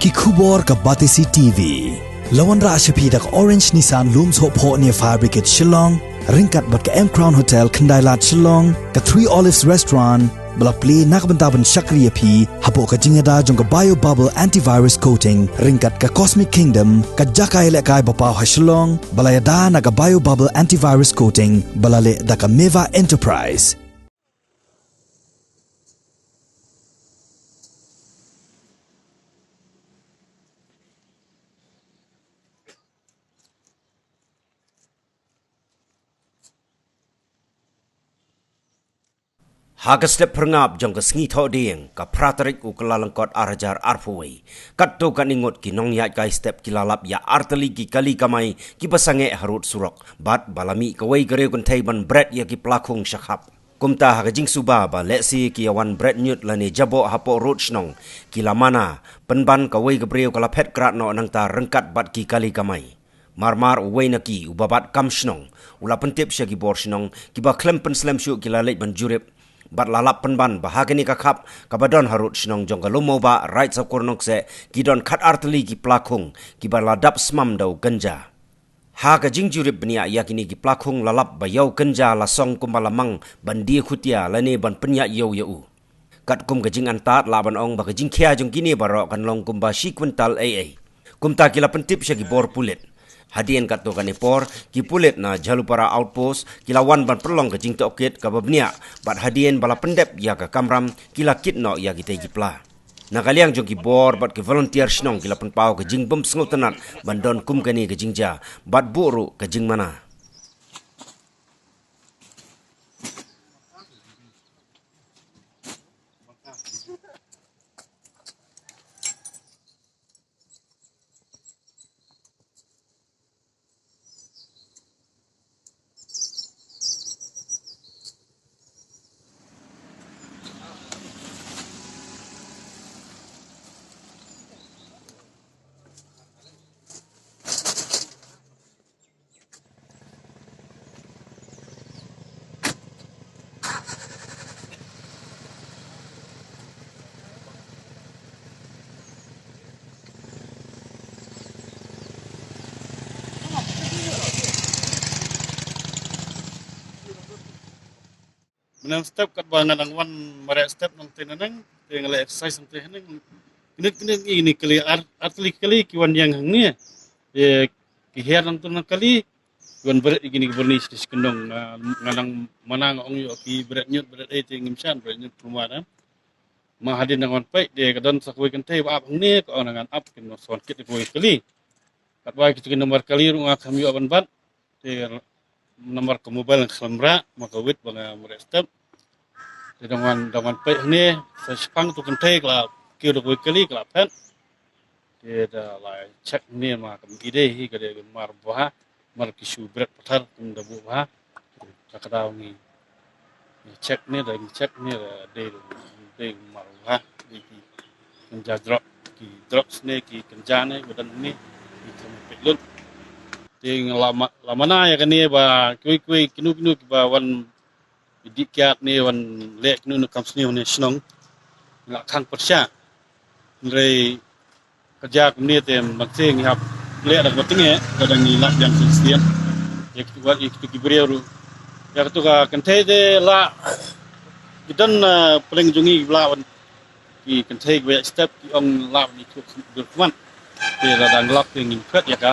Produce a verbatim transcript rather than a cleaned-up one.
Ki khubor ka Batesi T V. La wanrah sha phi da ka Orange Nissan Lum Sohphoh near Fire Brigade Shillong, ryngkat bad ka M Crown Hotel Khyndailad Shillong, ka Three Olives Restaurant, ba la plie na ka bynta ban shakri ïa phi hapoh ka jingïada jong ka Bio Bubble Antivirus Coating, ryngkat ka Cosmic Kingdom, ka jaka ïalehkai ba paw ha Shillong, ba la ïada na ka Bio Bubble Antivirus Coating, ba la leh da ka Meva Enterprise. Ha ka step pyrngap jong ka sngi Thohdieng, ka phra tarik u Kyllalyngkot ar hajar arphew wei. Katto katne ngut ki nongïaid kai step ki la lap ïa artylli ki kali kamai kiba sangeh harud surok. Bad ba la mih kawei ka riew kynthei ban bret ïa ki plakhung shakhap. Kumta ha ka jingsuba ba lehse ki ïa wan bret ñiut lane jaboh hapoh rud shnong, ki la mana pynban kawei ka briew ka la phet krad noh nangta ryngkat bad ki kali kamai. Marmar uwei na ki, uba bat kam shnong, u la pyntip sha ki bor shnong, kiba khlem pynslem shuh ki la leit ban jurip. Bad la lap pynban ba ha kane ka khap, kaba don harud shnong jong ka Lum Mawbah, Raid Sawkor Nongkseh, ki don khat artylli ki plakhung, kiba la dap smam da u kynja. Ha ka jingjurip bniah ïa kine ki plakhung la lap ba ïa u kynja la song kumba la mang ban die khutia lane ban pynïaid ïew ïa u. Katkum ka jingantad lah ban ong ba ka jingkhia jong kine baroh kan long kumba shi kwintal ei ei. Kumta ki la pyntip sha ki bor pulit. Hadien katto katne por, ki pulit na Jhalupara Outpost, ki la wan ban pynlong ka jingtohkit kaba bniah, bad hadien ba la pyndep ïa ka kamram, ki la kit noh ïa kitei ki pla. Na ka liang jong ki bor bad ki volunteer shnong ki la pynpaw ka jingbym sngewtynnat ban don kum kane ka jingjia, bad buh ruh ka jingmana. Mynne step katba nga dang wan mareh step nangtei nangne, te nga leh exercise nangtei hangne. Kine kine ini kali ar, artylli kali ki wan ïeng hangne. Te ki her nangtu na kali, ki wan bret ïa kine ki byrni shi kyndong, nga, nga dang mana nga ong ïoh ki bret ñiut bret ei te ngim shah bret ñiut pyrma na. Ma hadien dang wan peit te ka don sa kawei kynthei ba ap hangne, ka ong ngan ap kin sa wan kit ïa kawei kali. Katba kito ki nambar kali ruh nga kham ïoh ban bat. Te nambar ka mobile nga khlem rah, ma ka wit ba nga mareh step. Te dang wan, dang wan peit hangne, sa shiphang tu kynthei ka la kiew da kawei kali ka la phet. Te da la check hangne ma kam i dei hi ka dei mar bha, mar ki shu bret pathar kum da buh bha. Te ka daw ngi, ngi check hangne, da ngi check hangne da dei, dei mar bha, dei ki kynja drug, ki drugs ne, ki kynja ne, ba don hangne, ngi khlem peit lut. Te nga la ma-, la mana ïa kane ba kiwei kiwei kino kino kiba wan dih kiad ne wan leh kino kino kam sniew ne shnong. Nga la khang pyrshah. Hynrei ka jia kumne te mynta ngi hap leh da kaba tyngeh, ka dang ngi lap biang shisien. Ïa kitu wat ïa kitu ki briew ruh. Ïa kitu ka kynthei te la ki don, eh, pdeng jong ngi ba la wan ki kynthei kiba ïaid step ki ong la wan ïa kitu dur khmat. Te la dang lap te ngin phet ïa ka.